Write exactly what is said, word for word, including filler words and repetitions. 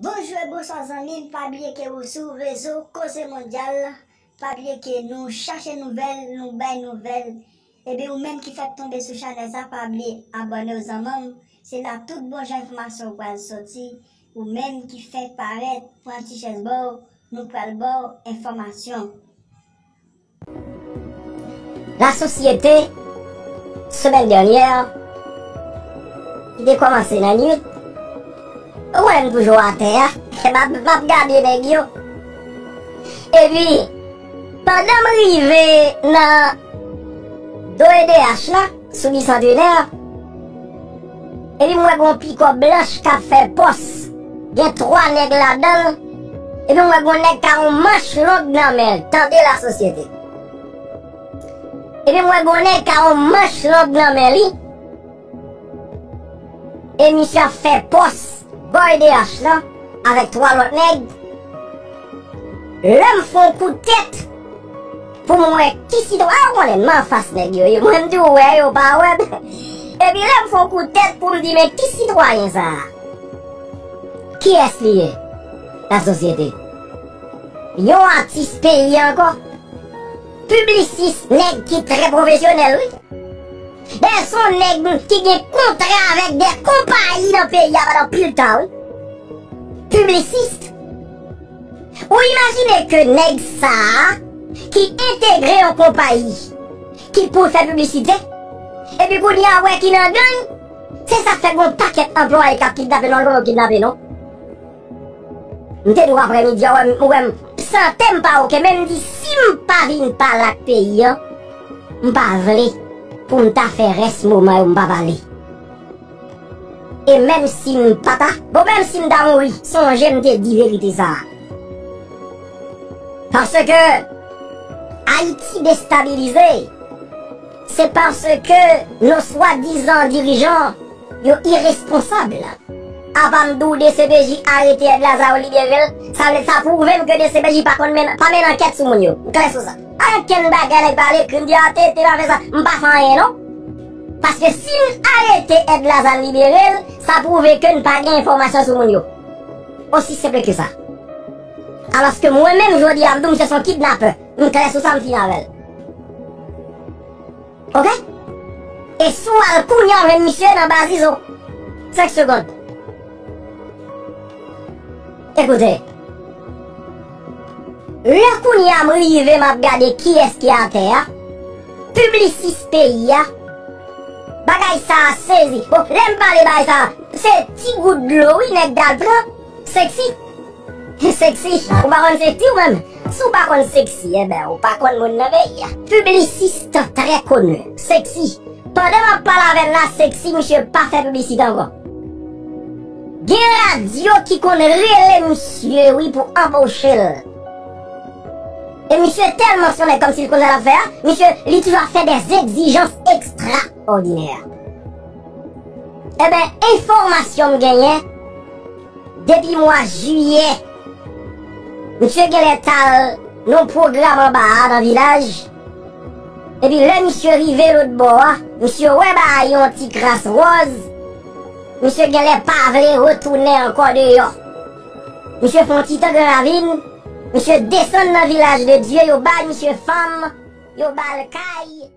Bonjou e bonswa zanmi m, pa bliye ke ou sou rezo Koze Mondyal, pa bliye ke nou chache nouvèl, nou bay nouvèl. Ebyen ou menm ki fèk tonbe sou chanèl sa, pa bliye abòne w zanmi m, se la tout bon jan enfòmasyon ou pral sòti, ou menm ki fèk parèt, pran ti chèz ba w, nou pral ba w enfòmasyon. Lasosyete, semèn dènyè, ki te kòmanse nan nwit, ou wè m toujou atè a, m ap, m ap gade nèg yo. Epi, pandan m rive nan do E D H la, sou Bisantenè, epi m wè gon pikòp blanch k ap fè pòs. Gen twa nèg ladan l. Epi m wè gon nèg ka yon manch long nan men l. Tande lasosyete. Epi m wè gon nèg ka yon manch long nan men li. E misye ap fè pòs bò E D H lan avèk twa lòt nèg. Lè m fè yon kout tèt pou m wè ki sitwa-, a, ou konnen m anfas nèg yo ye. Mwen m di w wè yo pa wè m. Epi lè m fè yon kout tèt pou m di men ki sitwayen sa a? Kiyès li ye? Lasosyete. Yon atis peyi ankò. Piblisis, nèg ki trè pwofesyonèl wi. Dayè se yon nèg ki gen kontra avèk de konpayi nan peyi a pandan anpil tan wi. Piblisis. Ou imajine ke nèg sa a ki entegre yon konpayi ki pou fè piblisite, epi kounye a ou wè ki nan gang, se sa k fè gon pakèt anplwaye k ap kidnape nou, nou pa konn kidnape non. M te di w aprèmidi a, ou wè m, ou wè m sante m pa oke, men m di si m pa vin pale ak peyi an, m pa vle pou m ta fè rès moman yo m pa pale. E menm si m pa ta, bon, menm si m ta mouri, sonje m te di verite sa a. Paske Ayiti destabilize, se paske nos swadizan dirijan yo iresponsab. Apa m di w D C P J arete Edlaza, yo libere l, sa vle, sa pwouve m ke D C P J pa konn mennen, pa mennen ankèt sou moun yo. M klè sou sa. Okenn bagay nèg pale, krim di atete, pa fè sa, m pa fè anyen non. Paske si n arete Edlaza, n libere l, sa pwouve ke n pa gen enfòmasyon sou moun yo. Osi senp ke sa. Alòske mwen menm jodi a m di w misye se yon kidnapè. M klè sou sa, m fini avè l. Oke? E si w al kounye a w jwenn misye nan Baz Izo. Senk segonn. Ekoute. Lè kounye a m rive m ap gade kiyès ki atè a. Piblisis peyi a. Bagay sa a sezi. Bon, lè m pale bagay sa a, se ti gout dlo wi nèg dal pran. Seksi. Seksi, ou pa konn seksi ou menm? Si w pa konn seksi, enben, ou pa konn moun nan peyi a. Piblisis trè koni, seksi. Pandan m ap pale avè l la, seksi, misye pa fè piblisite ankò. Gen radyo ki konn rele misye, wi, pou anboche l. E misye tèlman sonnen kòmsi l konn sa l ap fè a, misye, li toujou ap fè dè egzijans ekstraòdinè. Enben, enfòmasyon m genyen, depi mwa jiyè, misye genlè t al nan pwogram anba a nan vilaj. Epi lè misye rive lòt bò a, misye wè ba a yon ti kras wòz. Misye genlè pa vle retounen ankò deyò. Misye fè yon ti tan Gran Ravin. Misye desann nan Vilaj de Dye, yo bay misye fanm, yo ba l kay.